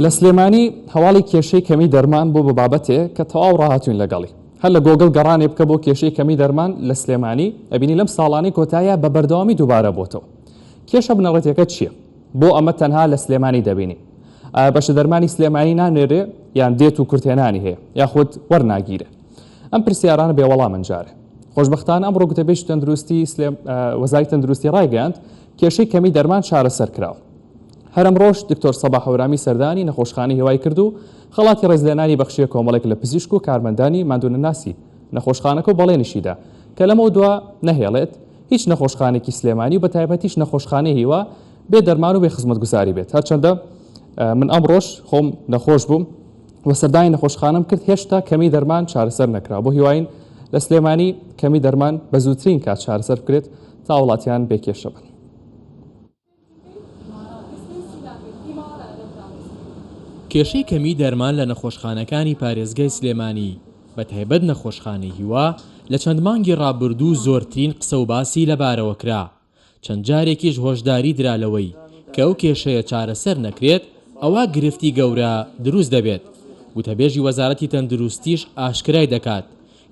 لە سلێمانی هەواڵی کێشەی کەمی دەرمان بۆ بە بابەتێ کە تەواو ڕاهاتوین لەگەڵی. هەر لە گۆگڵ گەڕانێ بکە بۆ کێشەی کەمی دەرمان لە سلێمانی ئەبینی لەم ساڵانەی کۆتاییا بە بەردەوامی دووبارە بۆتەوە. کێشە بنەڕەتیەکە چیە؟ بۆ ئەمە تەنها لە سلێمانی دەبینین؟ ئایا بەشە دەرمانی سلێمانی نانێرێ یان دێت و کورتهێنانی هەیە یاخود وەرناگیرێ؟ ئەم پرسیارانە بێ وەڵامن جارێ. خۆشبەختانە ئەمڕۆ گوتەبێژی تەندروستی سلێم وەزاری تەندروستی ڕایگەیاند کێشەی کەمی دەرمان چارەسەر کراوە. هەر ئەمڕۆش دکتۆر سەباح هەورامی سەردانی نەخۆشخانەی هیوای کرد و خەڵاتی ڕێزلێنانی بەخشیە کۆمەڵێک لە پزیشک و کارمەندانی ماندوونەناسی نەخۆشخانەکە و بەڵێنیشیدا کە لەمەودوا نەهێڵێت هیچ نەخۆشخانێکی سلێمانی و بەتایبەتیش نەخۆشخانەی هیوا بێ دەرمان و بێ خزمەتگوزاری بێت. هەرچەندە من ئەمڕۆش خۆم نەخۆش بووم و سەردانی نەخۆشخانەم کرد هێشتا کەمی دەرمان چارەسەر نەکرا. بۆ هیواین لە سلێمانی کەمی دەرمان بە زووترین کات چارەسەر بکرێت تا وڵاتیان بێ کێشە بن. کێشەی کەمیی دەرمان لە نەخۆشخانەکانی پارێزگای سلێمانی، بەتایبەت نەخۆشخانەی هیوا، لە چەند مانگی ڕابردوو زۆرترین قسە و باسی لەبارەوە کرا، چەند جارێکیش هۆشداری درا لەوەی کە ئەو کێشەیە چارەسەر نەکرێت ئەوا گرفتی گەورە دروست دەبێت، گوتەبێژی وەزارەتی تەندروستیش ئاشکرای دەکات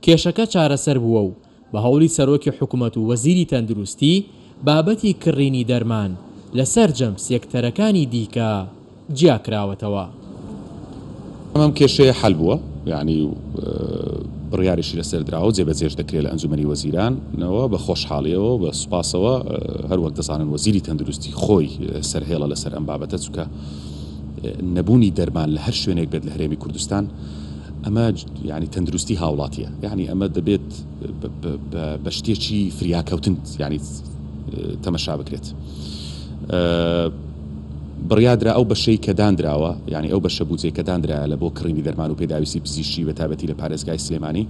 کێشەکە چارەسەر بووە و بە هەوڵی سەرۆکی حکومەت و وەزیری تەندروستی بابەتی کڕینی دەرمان لە سەرجەم سێکتەرەکانی دیکە جیاکراوەتەوە. ئەم کێشەیە حەل بووە یانی بڕیاریشی لەسەر دراوە و جێبەجێش دەکرێت لە ئەنجومەنی وەزیرانەوە بە خۆشحاڵیەوە و بە سوپاسەوە هەر وەک دەزانن وەزیری تەندروستی خۆی سەرهێڵە لەسەر ئەم بابەتە چونکە نەبوونی دەرمان لە هەر شوێنێک بێت لە هەرێمی کوردستان ئەمە یانی تەندروستی هاوڵاتیە یانی ئەمە دەبێت بە شتێکی فریاکەوتن یانی تەمەشا بکرێت. بڕیادرا ئەو بەشەی کە دانراوە یانی ئەو بەشە بودجەی کە دانرایە لە بۆ کڕینی دەرمان و پێداویستی پزیشکی بە تایبەتی لە پارێزگای سلێمانی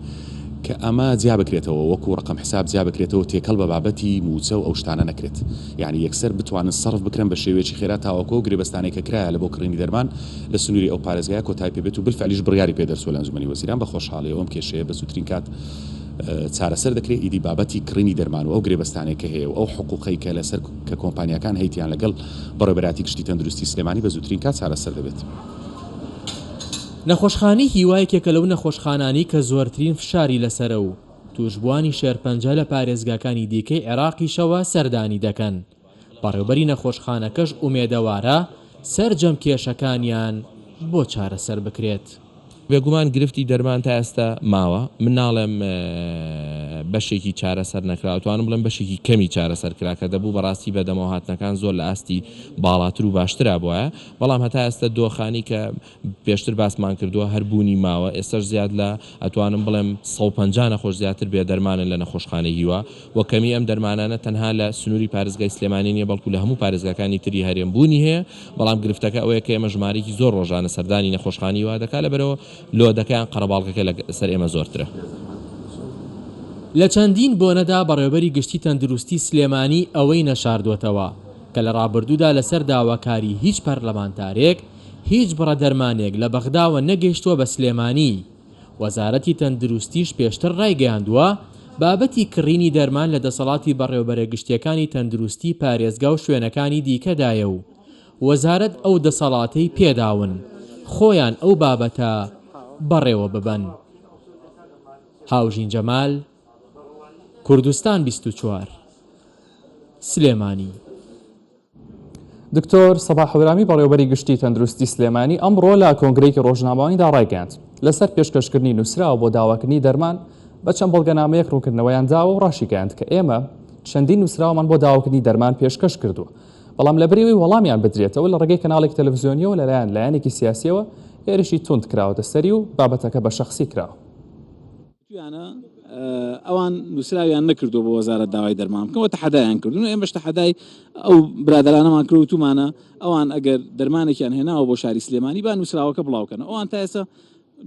کە ئەمە جیا بکرێتەوە وەکو ڕقم حساب جیا بکرێتەوە تێکەڵ بە بابەتی مووچە و ئەو شتانە نەکرێت یانی یەکسەر بتوانن سەرف بکرێن بە شێوەیەکی خێرا تاوەکو ئەو گرێبەستانەی کە کرایە لە بۆ کڕینی دەرمان لە سنووری ئەو پارێزگایە کۆتای پێ بێت و بالفعلیش بڕیاری پێ دەرچووە لە ئەنجومەنی وەزیران بە خۆشحاڵیەوە ئەم کێشەیە بە زووترین کات چارەسەر دەکرێت ئیدی بابەتی کڕینی دەرمان و ئەو گرێبەستانەی کە هەیە و ئەو حقوقەی کە لەسەر کە کۆمپانیاکان هەیتیان لەگەڵ بەڕێوەبەرایەتی گشتی تەندروستی سلێمانی بە زووترین کات چارەسەر دەبێت. نەخۆشخانەی هیوا یەکێکە لەو نەخۆشخانانەی کە زۆرترین فشاری لەسەرە و تووشبووانی شێرپەنجە لە پارێزگاکانی دیکەی عێراقیشەوە سەردانی دەکەن. بەڕێوبەری نەخۆشخانەکەش ئومێدەوارە سەرجەم کێشەکانیان بۆ چارەسەر بکرێت. بێگومان گرفتی دەرمان تا ئێستا ماوە، من ناڵێم بەشێکی چارەسەر نەکراوە، توانم بڵێم بەشێکی کەمی چارەسەر کرا کە دەبوو بەڕاستی بەدەمەوەهاتنەکان زۆر لە ئاستی باڵاتر و باشترا بوایە، بەڵام هەتا ئێستا دۆخانی کە پێشتر باسمان کردووە هەر بوونی ماوە، ئێستاش زیاد لە ئەتوانم بڵێم 150 نەخۆش زیاتر بێ دەرمانن لە نەخۆشخانەی هیوا و کەمی ئەم دەرمانانە تەنها لە سنووری پارێزگای سلێمانی نییە بەڵکو لە هەموو پارێزگاکانی تری هەرێم بوونی هەیە، بەڵام گرفتەکە ئەوەیە کە ئێمە ژمارەیەکی زۆر ڕۆژانە سەردانی نەخۆشخانەی هیوا دەکات لەبەرئەوە لۆدەکە یان قەرەباڵغەکە لە سەر ئێمە زۆرترە. لە چەندین بۆنەدا بەڕێوەبەری گشتی تەندروستی سلێمانی ئەوەی نەشاردووەتەوە کە لە ڕابردوودا لەسەر داواکاری هیچ پەرلەمانتارێک هیچ بڕە دەرمانێک لە بەغداوە نەگەیشتووە بە سلێمانی، وەزارەتی تەندروستیش پێشتر رایگەیاندووە، بابەتی کڕینی دەرمان لە دەسەڵاتی بەڕێوەبەرە گشتییەکانی تەندروستی پارێزگا و شوێنەکانی دیکەدایە و وەزارەت ئەو دەسەڵاتەی پێداون خۆیان ئەو بابەتە بەڕێوەببەن. هاوژین جەمال، کوردستان 24، سلێمانی. دکتۆر سەباح هەورامی بەڕێوەبەری گشتی تەندروستی سلێمانی ئەمڕۆ لە کۆنگرەیەکی ڕۆژنامەوانیدا ڕایگەیاند، لەسەر پێشکەشکردنی نووسراوە بۆ داواکردنی دەرمان بە چەند بەڵگەنامەیەک ڕوونکردنەوەیان داوە و ڕاشیگەیاند کە ئێمە چەندین نووسراوەمان بۆ داواکردنی دەرمان پێشکەش کردووە بەڵام لەبری ئەوەی وەڵامیان بدرێتەوە لە ڕێگەی کەناڵێکی تەلەفزیۆنییەوە لەلایەن لایەنێکی سیاسییەوە هێرشی توند کراوەتە سەری و بابەتەکە بە شەخسی کراوە. وتویانە ئەوان نووسراویان نەکردووە بۆ وەزارەت داوای دەرمان بکەن و تەحەدایان کردوون و ئێمەش تەحەدای ئەو برادەرانەمان کرد وتومانە ئەوان ئەگەر دەرمانێکیان هێناوە بۆ شاری سلێمانی با نووسراوەکە بڵاو کەنەوە ئەوان تا ئێستا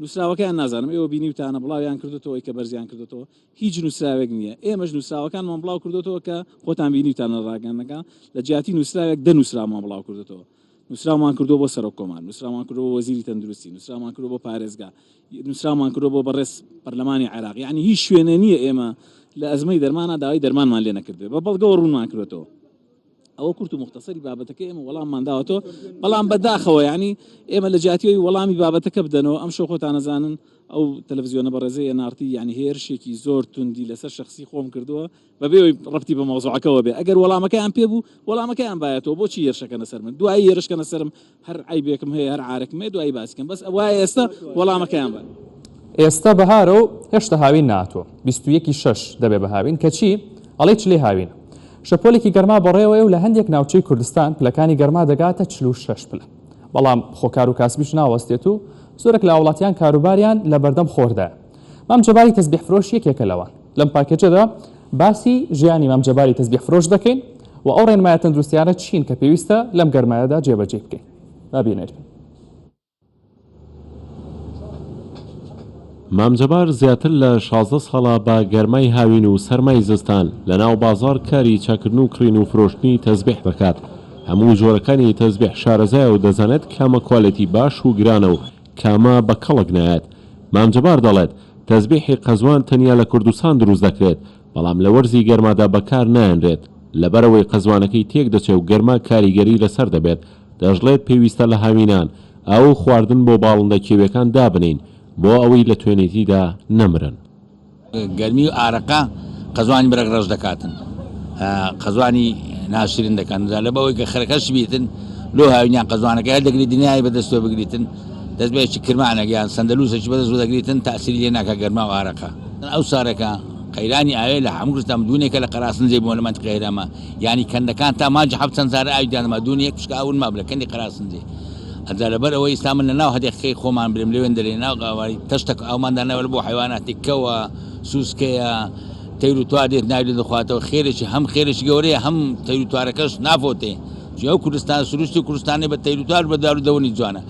نووسراوەکەیان نازانم ئێوە بینیوتانە بڵاویان کردوتەوە کە بەرزیان کردوتەوە هیچ نووسراوێک نییە ئێمەش نووسراوەکانمان بڵاو کردوتەوە کە خۆتان بینیوتانە ڕاگەندنەکە لە جیاتی نووسراوێک دە نووسراومان بڵاو کردوتەوە نووسراومان کردووە بۆ سەرۆک کۆمار، نووسراومان کردووە بۆ وەزیری تەندروستی، نووسراومان کردووە بۆ پارێزگا، نووسراومان کردووە بۆ بەڕێز پەرلەمانی عێراق، یەعنی هیچ شوێنێ نییە ئێمە لە ئەزمەی دەرمانا داوای دەرمانمان لێ نەکردبێ، بە بەڵگەوە ڕوونمان کردۆتەوە. ئەوە کورت و موختەسەری بابەتەکەی ئێمە وەڵاممان داوەتەوە، بەڵام بەداخەوە یانی ئێمە لە جیاتی ئەوەی وەڵامی بابەتەکە بدەنەوە ئەمشەو خۆتان ئەزانن ئەو تەلەفزیۆنە بەڕێزەی ئێن ئاڕ تی یانی هێرشێکی زۆر توندی لەسەر شەخسی خۆم کردووە بەبێ ئەوەی ڕەبتی بە مەوزوعەکەوە بێ ئەگەر وەڵامەکەیان پێ بوو وەڵامەکەیان بایەتەوە بۆچی هێرشەکەنە سەر من دوایی هێرشکەنە سەرم هەر عەیبێکم هەیە هەر عارێکم هەیە دوایی باسی کەم بەس وایە ئێستا وەڵامەکەیان بە. ئێستا بەهارە و هێشتا هاوین نەهاتووە 21 ی شەش دەبێ بە هاوین کەچی ئەڵێی چلەی هاوینە شەپۆلێکی گەرما بەڕێوەیە و لە هەندێک ناوچەی کوردستان پلەکانی گەرما دەگاتە 46 پلە بەڵام خۆ کار و کاسبیش ناوەستێت و زۆرێک لە هاوڵاتیان کاروباریان لە بەردەم خۆردایە مام جەباری تەزبیح فرۆش یەکێکە لەوان لەم پاکێجەدا باسی ژیانی مام جەباری تەزبیح فرۆش دەکەین و ئەو ڕێنمایە تەندروستیانە چین کە پێویستە لەم گەرمایەدا جێبەجێی بکەین. با بینەربین. مام جەبار زیاتر لە 16 ساڵە بە گەرمای هاوین و سەرمای زستان لە ناو بازاڕ کاری چاکردن و کڕین و فرۆشتنی تەزبیح دەکات. هەموو جۆرەکانی تەزبیح شارەزایە و دەزانێت کامە کوالێتی باش و گرانە و کامە بە کەڵک نایەت. مام جەبار دەڵێت، تەزبیحی قەزوان تەنیا لە کوردستان دروست دەکرێت، بەڵام لە وەرزی گەرمادا بەکار نایەنرێت، لەبەرئەوەی قەزوانەکەی تێکدەچێ و گەرما کاریگەری لەسەر دەبێت، دەشڵێت پێویستە لە هاوینان ئاو و خواردن بۆ باڵندە کێویەکان دابنێین بۆ ئەوەی لە توێنێتیدا نەمرن. گەرمی و ئارەقە قەزوانی بەرگ ڕەش دەکاتن قەزوانی ناشرین دەکەن جا لەبەر ئەوەی کە خەرەکەش بیتن لۆ هاوینیان قەزوانەکە هەر دەگری دنیای بەدەستەوە بگریتن دەستبێکی کرمانێک یان سەندەلوسێکی بەدەست دەگریتن تاسیری لێ ناکە گەرما و ئارەقە ئەو سارەکە قەیرانی ئاوێ لە هەموو کوردستان دوونێکە لە قەراسن جێ بووە لە مەنتقەی هەرامە یانی کەندەکان تا مانگی حەفت چەند جارە ئاوی دانەما دوونی یەک پشکە ئاون مابوو لە کەندی قەراسن جێ ئەجا لەبەر ئەوەی ئیستا من لە ناو هەدێقەکەی خۆمان برێم لەوێن دەرێ ناو ئاوای تەشتەک ئاومان داناوە بۆ حیواناتی کەوە سوسکەیە تەیر و توار دێت ناوی لێ دەخواتەوە خێرێکی هەم خێرێکی گەورەیە هەم تەیر و توارەکەش نافۆتێ چون ئەو کوردستان سروشتی کوردستانی بە تەیر و توار بە دار و دەوەنی جوانە.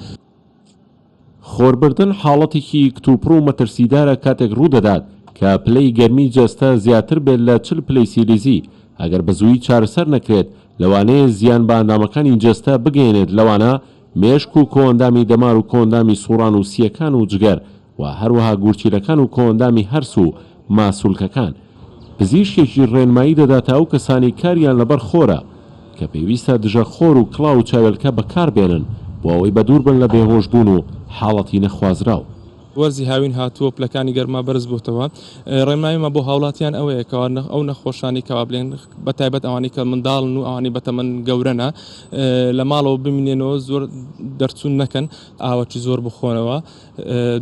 خۆربردن حاڵەتێکی کتوپڕ و مەترسیدارە کاتێک ڕوودەدات کە پلەی گەرمی جەستە زیاتر بێت لە 40 پلەی سیلیزی، ئەگەر بە زوویی چارەسەر نەکرێت لەوانەیە زیان بە ئەندامەکانی جەستە بگەیەنێت لەوانە مێشک و کۆئەندامی دەمار و کۆئەندامی سوڕان و سییەکان و جگەر و هەروەها گورچیلەکان و کۆئەندامی هەرس و ماسولکەکان. پزیشکێکی ڕێنمایی دەداتە ئەو کەسانەی کاریان لەبەر خۆرە کە پێویستە دژە خۆر و کڵاو و چاوێلکە بەکاربێنن بۆ ئەوەی بەدووربن لە بێهۆشبوون و حاڵەتی نەخوازراو. وەرزی هاوین هاتووە و پلەکانی گەرما بەرز بۆتەوە، ڕێنماییمان بۆ هاوڵاتیان ئەوەیە کەوا ئەو نەخۆشانەی کەوا بلێن بە تایبەت ئەوانەی کە منداڵن و ئەوانەی بەتەمەن گەورەنە لە ماڵەوە بمینێنەوە زۆر دەرچوون نەکەن، ئاوەکی زۆر بخۆنەوە،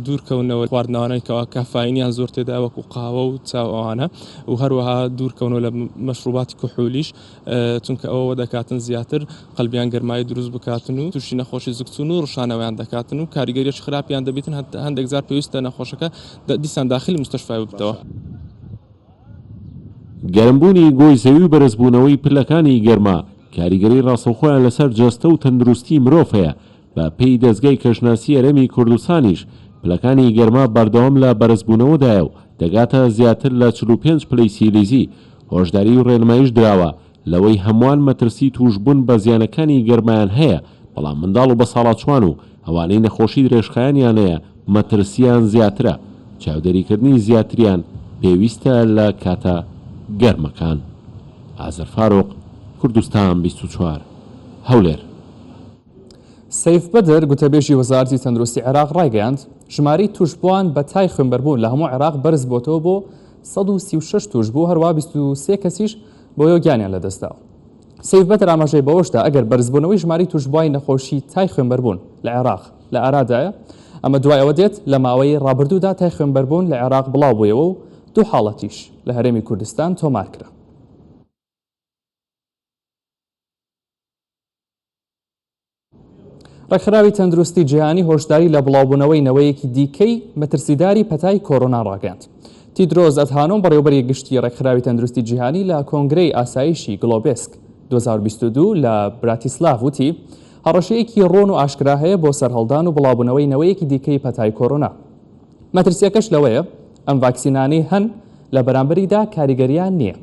دوور کەونەوە خواردنەوانەی کەوا کافاینیان زۆر تێدایە وەکو قاوە و چا و ئەوانە و هەروەها دوور کەونەوە لە مەشروباتی کحولیش چونکە ئەوە وەدەکاتن زیاتر قەلبیان گەرمایی دروست بکاتن و تووشی نەخۆشی زگچوون و ڕشانەوەیان دەکاتن و کاریگەریی خراپیان دەبیتن هەندێک جار پێویستە نەخۆشەکە دیسان داخلی مستەشفای ببتەوە. گەرمبوونی گۆی زەوی و بەرزبوونەوەی پلەکانی گەرما کاریگەری ڕاستەوخۆیان لەسەر جەستە و تەندروستی مرۆڤ هەیە، بە پێی دەزگای کەشناسی هەرێمی کوردستانیش، پلەکانی گەرما بەردەوام لە بەرزبوونەوەدایە و دەگاتە زیاتر لە 45 پلەی سیلیزی، هۆشداری و رێنماییش دراوە لەوەی هەمووان مەترسی تووشبوون بە زیانەکانی گەرمایان هەیە، بەڵام منداڵ و بەساڵاچووان و ئەوانەی نەخۆشی درێژخایەنیان هەیە مەترسییان زیاترە، چاودێریکردنی زیاتریان پێویستە لە کاتە گەرمەکان. ئازەر فاروق، کوردستان 24، هەولێر. سەیف بەدر، گوتەبێژی وەزارەتی تەندروستی عێراق ڕایگەیاند، ژمارەی تووشبووان بە تای خوێنبەربوون لە هەموو عێراق بەرزبووەتەوە بۆ 136 تووشبوو، هەروەها 23 کەسیش بەوەیەوە گیانیان لەدەستداوە. سەیف بەدر ئاماژەی بەوەشدا، ئەگەر بەرزبوونەوەی ژمارەی تووشبووانی نەخۆشی تای خوێنبەربوون لە عێراق لە ئارادایە، ئەمە دوای ئەوە دێت لە ماوەی ڕابردوودا تای خوێنبەربوون لە عێراق بڵاوبوویەوە و دوو حاڵەتیش لە هەرێمی کوردستان تۆمارکرا. ڕێکخراوی تەندروستی جیهانی هۆشداری لە بڵاوبوونەوەی نەوەیەکی دیکەی مەترسیداری پەتای کۆرۆنا ڕاگەیاند. تیدرۆس ئەدهانۆم بەڕێوبەری گشتی ڕێکخراوی تەندروستی جیهانی لە کۆنگرەی ئاسایشی گلۆبێسک 2022 لە براتیسلاڤ وتی، هەڕەشەیەکی ڕوون و ئاشکرا هەیە بۆ سەرهەڵدان و بڵاوبوونەوەی نەوەیەکی دیکەی پەتای کۆرۆنا. مەترسییەکەش لەوەیە ئەم ڤاکسینانەی هەن لە بەرامبەریدا کاریگەرییان نییە.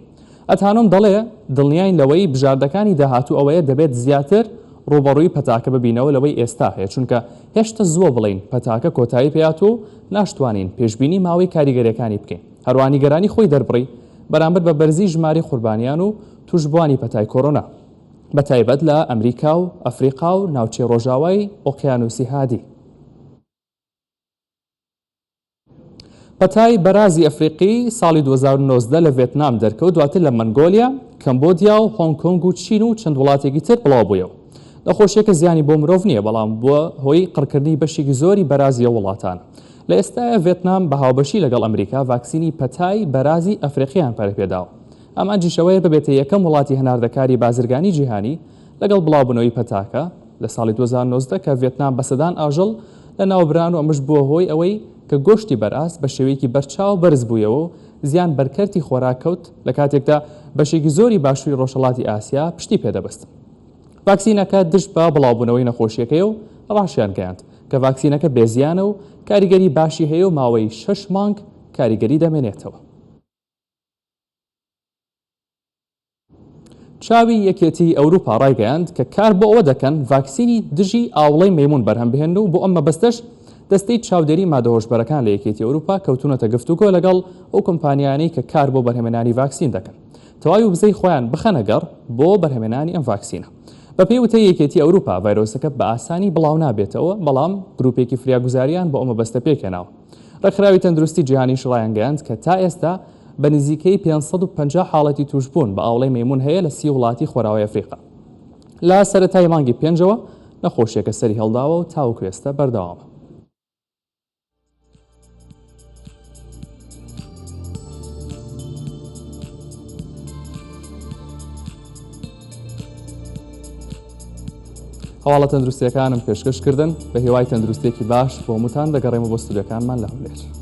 ئەدهانۆم دەڵێ، دڵنیاین لەوەی بژاردەکانی داهاتوو ئەوەیە دەبێت زیاتر ڕووبەڕووی پەتاکە ببینەوە لەوەی ئێستا هەیە، چونکە هێشتا زووە بڵێین پەتاکە کۆتایی پێهاتووە و ناشتوانین پێشبینی ماوەی کاریگەرییەکانی بکەین. هەروەها نیگەرانی خۆی دەربڕی بەرامبەر بە بەرزی ژمارەی قوربانیان و تووشبووانی پەتای کۆرۆنا. بەتایبەت لە ئەمریکا و ئەفریقا و ناوچەی ڕۆژاوای ئۆقیانوسی هادی. پەتای بەرازی ئەفریقی ساڵی 2019 لە ڤێتنام دەرکەوت، دواتر لە مەنگۆلیا، کەمبۆدیا و هۆنگ کۆنگ و چین و چەند وڵاتێکی تر بڵاوبوویەوە. نەخۆشییەکە زیانی بۆ مرۆڤ نییە، بەڵام بووە هۆی قڕکردنی بەشێکی زۆری بەرازی ئەو وڵاتانە. لە ئێستایا ڤێتنام بە هاوبەشی لەگەڵ ئەمریکا ڤاکسینی پەتای بەرازی ئەفریقییان پەرەپێداوە. ئامانجیش ئەوەیە ببێتە یەکەم وڵاتی هەناردەکاری بازرگانی جیهانی لەگەڵ بڵاوبوونەوەی پەتاکە لە ساڵی 2019 کە ڤێتنام بە سەدان ئاژەڵ لەناوبران و ئەمەش بووە هۆی ئەوەی کە گۆشتی بەراز بە شێوەیەکی بەرچاو بەرز بوویەوە و زیان بەر کەرتی خۆراک کەوت لە کاتێکدا بەشێکی زۆری باشووری ڕۆژهەڵاتی ئاسیا پشتی پێدەبەست. ڤاکسینەکە دژ بە بڵاوبوونەوەی نەخۆشییەکەیە و ڕاشیانگەیاند کە ڤاکسینەکە بێ زیانە و کاریگەری باشی هەیە و ماوەی شەش مانگ کاریگەری دەمێنێتەوە. چاوی یەکێتیی ئەوروپا ڕایگەیاند کە کار بۆ ئەوە دەکەن ڤاکسینی دژی ئاوڵەی مەیمون بەرهەم بهێنن و بۆ ئەم مەبەستەش دەستەی چاودێری مادە هۆشبەرەکان لە یەکێتی ئەوروپا کەوتوونەتە گفتوگۆ لەگەڵ ئەو کۆمپانیایانەی کە کار بۆ بەرهەمێنانی ڤاکسین دەکەن تەواوی وزەی خۆیان بخەنە گەڕ بۆ بەرهەمێنانی ئەم ڤاکسینە. بەپێی وتەی یەکێتی ئەوروپا ڤایرۆسەکە بە ئاسانی بڵاونابێتەوە، بەڵام گروپێکی فریاگوزاریان بۆ ئەو مەبەستە پێکهێناوە. ڕێکخراوی تەندروستی جیهانیش ڕایانگەیاند کە تا ئێستا بە نزیکەی 550 حاڵەتی تووشبوون بە ئاوڵەی مەیمون هەیە لە سی وڵاتی خۆراوای ئەفریقا. لە سەرەتای مانگی پێنجەوە نەخۆشیەکە سەری هەڵداوە و تاوەکو ئێستا بەردەوامە. هەواڵە تەندروستیەکانم پێشکەش کردن بە هیوای تەندروستێکی باش بۆ هەمووتان دەگەڕێمە بۆ ستودیۆکانمان لە هەولێر.